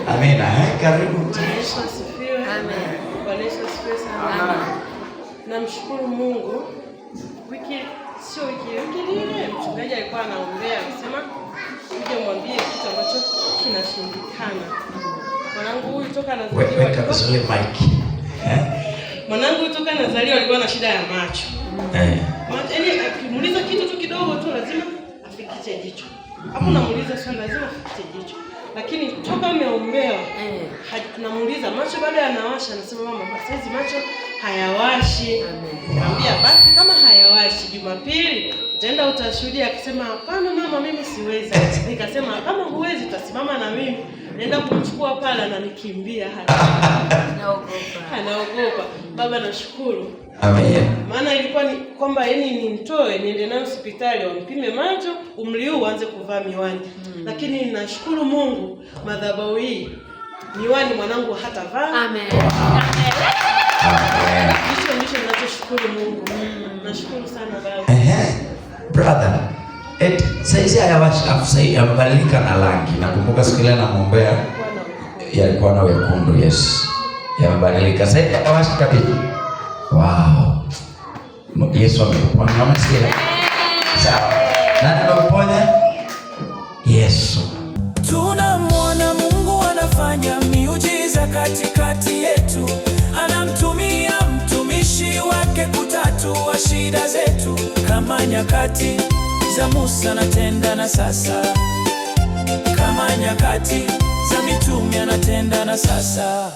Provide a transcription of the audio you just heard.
Amina. Karibu. Yesu asifiwe. Amen. Bwana Yesu asifiwe sana. Amen. Namshukuru Mungu. Wiki sio wiki, wiki lile mchungaji alikuwa anaombea akisema uje mwambie kitu ambacho kinashindikana. Mwanangu huyu toka anazaliwa Weka vizuri mic. Eh? Mwanangu huyu toka anazaliwa alikuwa na shida ya macho. Macho, yaani akimuuliza kitu tu kidogo tu lazima afikiche jicho. Hapo namuuliza swali lazima afikiche jicho. Lakini toka ameombewa namuuliza macho bado yanawasha, anasema mama, saizi macho hayawashi. Nikamwambia basi kama hayawashi Jumapili utaenda utashuhudia. Akasema hapana mama, mimi siwezi. Nikasema kama huwezi utasimama na mimi. Naenda kumchukua pale, ananikimbia hata. Naogopa. Anaogopa. Baba nashukuru. Amen. Maana ilikuwa ni kwamba yani nimtoe niende naye hospitali wampime macho, umri huu uanze kuvaa miwani. Lakini nashukuru Mungu, madhabahu hii miwani mwanangu hatavaa. Amen. Amen. Hicho ndicho ninachoshukuru Mungu. Nashukuru sana baba. Brother, saizi hayawashi, afu saizi yamebadilika na rangi. Nakumbuka siku ile namwombea yalikuwa na wekundu, yes. Yamebadilika. Sasa hivi hayawashi kabisa. Wow. Yesu amekuponya. Umesikia? Sawa. Nani amekuponya? Yesu. Tunamwona Mungu anafanya miujiza katikati yetu, anamtumia mtumishi wake kutatua shida zetu, kama nyakati za Musa anatenda na sasa, kama nyakati za mitume anatenda na sasa.